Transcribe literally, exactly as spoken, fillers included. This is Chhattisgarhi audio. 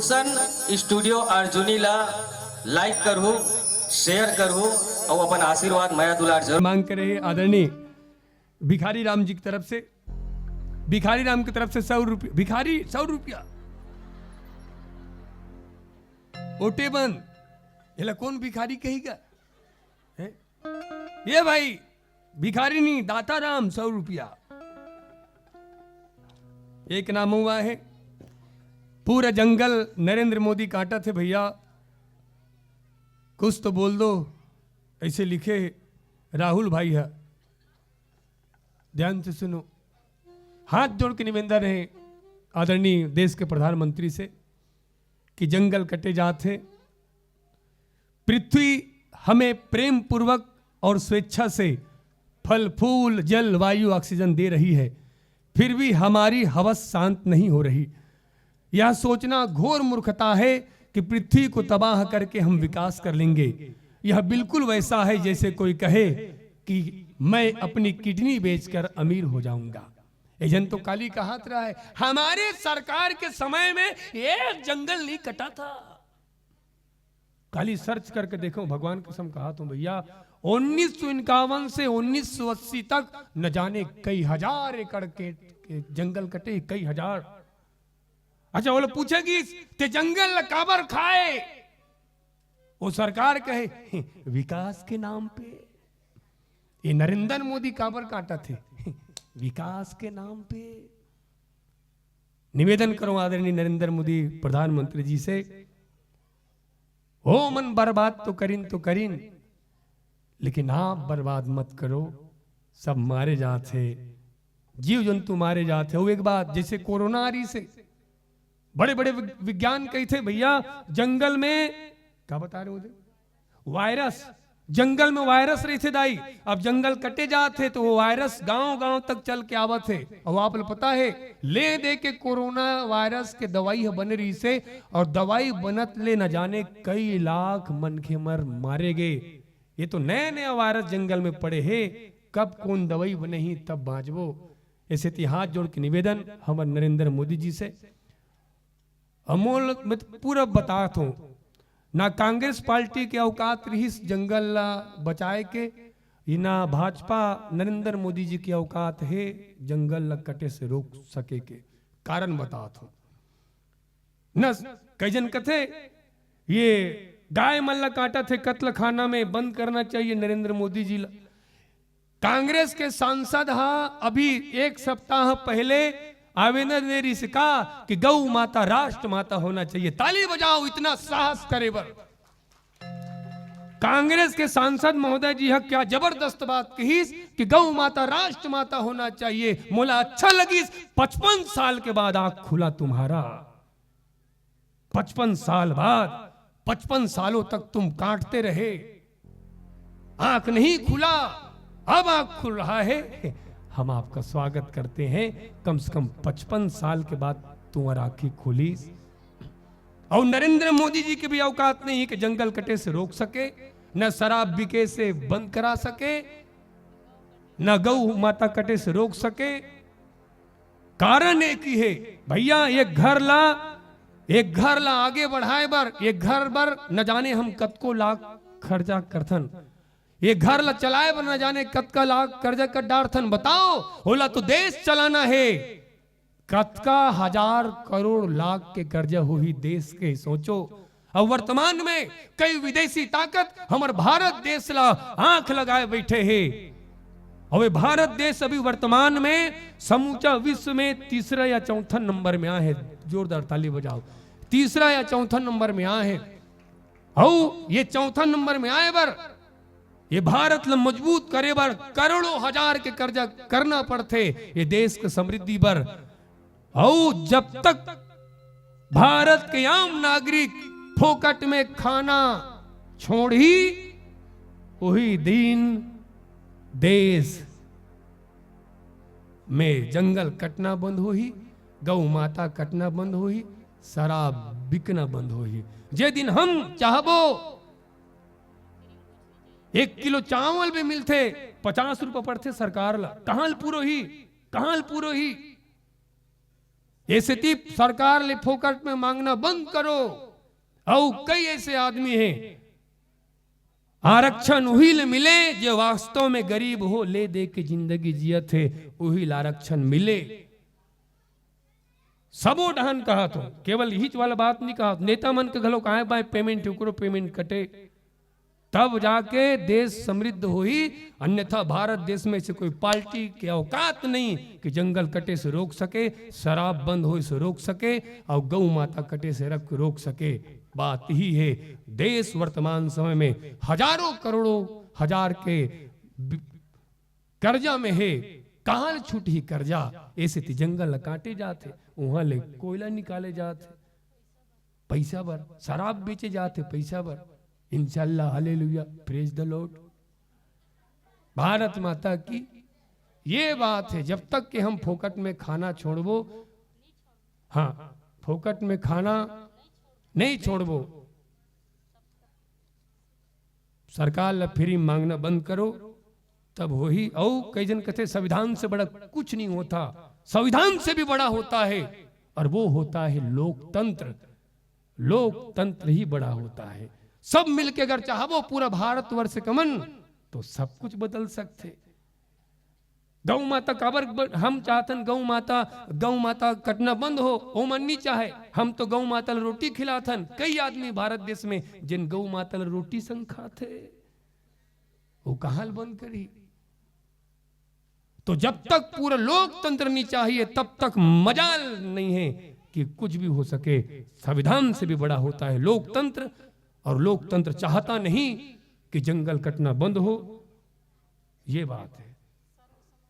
रोशन स्टूडियो अर्जुनी ला लाइक करहू, शेयर करहू और अपन आशीर्वाद, मया दुलार जरूर। मांग करे हे आदरणीय भिखारी राम जी की तरफ से, भिखारी राम की तरफ से सौ रुपया। भिखारी, सौ रुपया। ओटे बंद। एला कौन भिखारी कही गा? हैं? ये भाई, भिखारी नहीं, दाता राम, सौ रुपया। एक नाम हुआ है, पूरा जंगल नरेंद्र मोदी काटत हे भैया, कुछ तो बोल दो, ऐसे लिखे हे राहुल भाई है। ध्यान से सुनो, हाथ जोड़ के निवेदन है आदरणीय देश के प्रधानमंत्री से कि जंगल कटे जात हे, पृथ्वी हमें प्रेम पूर्वक और स्वेच्छा से फल फूल, जल, वायु, ऑक्सीजन दे रही है, फिर भी हमारी हवस शांत नहीं हो रही। यह सोचना घोर मूर्खता है कि पृथ्वी को तबाह करके हम विकास कर लेंगे। यह बिल्कुल वैसा है जैसे कोई कहे कि मैं अपनी किडनी बेचकर अमीर हो जाऊंगा। ए जन तो काली कहात रहा है, हमारे सरकार के समय में एक जंगल नहीं कटा था। काली सर्च करके देखो, भगवान कसम कहात हूं भैया, उन्नीस सौ इक्यावन से उन्नीस सौ अस्सी तक न जाने कई हजार एकड़ के, के जंगल कटे, कई हजार। अच्छा, वो लोग पूछेगी, "ते जंगल ल काबर खाए?" वो सरकार कहे, "विकास के नाम पे।" ये नरेंद्र मोदी काबर काटत हे? विकास के नाम पे। निवेदन करो आदरणीय नरेंद्र मोदी प्रधानमंत्री जी से, ओ मन बर्बाद तो करिन तो करिन, लेकिन आप बर्बाद मत करो। सब मारे जात हे, जीव जंतु मारे जात हे। वो एक बात, जैसे कोरोना आ रही से, बड़े बड़े वि-, विज्ञान कही थे भैया, जंगल में क्या बता रहे हो, वायरस, जंगल में वायरस रही थे दाई। अब जंगल कटे जात हे तो वो वायरस गांव गांव तक चल के आवत हे। और आप लोग पता है, ले दे के कोरोना वायरस के दवाई ह बने रही से, और दवाई बनत ले न जाने कई लाख मनखे मर मारे गे। ये तो नया नया वायरस जंगल में पड़े हे, कब कौन दवाई बने ही तब बांचबो। ऐसे ती हाथ जोड़ के निवेदन हमर नरेंद्र मोदी जी से, अमोल, मैं तो पूरा बतात हूं, ना कांग्रेस पार्टी के औकात रहिस जंगल ला बचाए के, ये ना भाजपा नरेंद्र मोदी जी के औकात हे जंगल ला कटे से रोक सके के। कारण बतात हूं। न कई जन कथे, ये गाय मन ला काटत हे, कत्लखाना में बंद करना चाहिए नरेंद्र मोदी जी ला। कांग्रेस के सांसद हा अभी एक सप्ताह पहले आवेदन दे रही से का कि गौ माता राष्ट्र माता होना चाहिए। ताली बजाओ इतना साहस करे बर। कांग्रेस के सांसद महोदय जी हा क्या जबरदस्त बात कहिस कि गौ माता राष्ट्र माता होना चाहिए। मोला अच्छा लगिस, पचपन साल के बाद आंख खुला तुम्हारा। पचपन साल बाद, पचपन सालों तक तुम काटते रहे, आंख नहीं खुला, अब आंख खुल रहा है। हम आपका स्वागत करते हैं। कम से कम पचपन साल के बाद तुम्हारा आंखी खुली। और नरेंद्र मोदी जी की भी औकात नहीं है कि जंगल कटे से रोक सके, न शराब बिके से बंद करा सके, न गौ माता कटे से रोक सके। कारण एक ही है भैया, एक घर ला, एक घर ला आगे बढ़ाए बर, एक घर बर न जाने हम कतको लाख खर्चा करथन, एक घर ला चलाए बर न जाने कतका लाख कर्जा कर डारथन। बताओ, ओला तो देश चलाना है। कतका हजार करोड़ लाख के कर्जा होही देश के, सोचो। अब वर्तमान में कई विदेशी ताकत हमर भारत देश ला आंख लगाए बैठे हे। अबे भारत देश अभी वर्तमान में समूचा विश्व में तीसरा या चौथा नंबर में आए हे। जोरदार ताली बजाओ। तीसरा या चौथा नंबर में आए हे। अउ ये चौथा नंबर में आए बर, ये भारत ल मजबूत करे बर करोड़ों हजार के कर्जा करना पड़थे ये देश के समृद्धि बर। अउ जब तक भारत के आम नागरिक फोकट में खाना छोड़ही, वही दिन देश में जंगल कटना बंद होही, गौ माता कटना बंद होही, शराब बिकना बंद होही। जे दिन हम चाहबो, एक किलो चावल भी मिलथे, पचास रुपया पड़थे सरकार ला, कहां ल पूरोही, कहां ल पूरोही? ए सेती सरकार ले फोकट में मांगना बंद करो। अउ कई ऐसे आदमी हे, आरक्षण उही ले मिले जो वास्तव में गरीब हो, ले दे के जिंदगी जियत हे, उही ला आरक्षण मिले। सबो डहन कहत हो, केवल इहीच वाला बात नहीं कहत, नेता मन के घलो आय बाय पेमेंट, ओकरो पेमेंट कटे, तब जाके देश समृद्ध होही। अन्यथा भारत देश में से कोई पार्टी के औकात नहीं कि जंगल कटे से रोक सके, शराब बंद होए से रोक सके, और गौ माता कटे से रख, रोक सके। बात ही है, देश वर्तमान समय में हजारों करोड़ों हजार के बि- कर्जा में हे। कहाँ ले छूटही कर्जा? ऐसे ती जंगल ल काटे जात हे, उहाँ ले कोयला निकाले जात हे पैसा बर, शराब बेचे जात हे पैसा बर। इंशाल्लाह, hallelujah, praise the Lord. Bharat माता की ये बात है, जब तक कि हम फोकट में खाना छोड़बो, हाँ, फोकट में खाना नहीं छोड़बो, सरकार ला फ्री मांगना बंद करो, तब होही। अउ कई जन कहते, संविधान से बड़ा कुछ नहीं होता, संविधान से भी बड़ा होता है, और वो होता है लोकतंत्र। लोकतंत्र ही बड़ा होता है। सब मिलके अगर चाहबो पूरा भारतवर्ष के मन, तो सब कुछ बदल सकथे। गौ माता काबर ब-, हम चाहथन गौ माता, गौ माता कटना बंद हो, ओमन नहीं चाहे। हम तो गौ माता ल रोटी खिलाथन। कई आदमी भारत देश में जिन गौ माता ल रोटी संग खाथे, वो कहाँ ल बंद करी? तो जब तक पूरा लोकतंत्र नहीं चाहिए, तब तक मजाल नहीं है कि कुछ भी हो सके। संविधान से भी बड़ा होता है लोकतंत्र, और लोकतंत्र चाहता नहीं कि जंगल कटना बंद हो। ये बात है।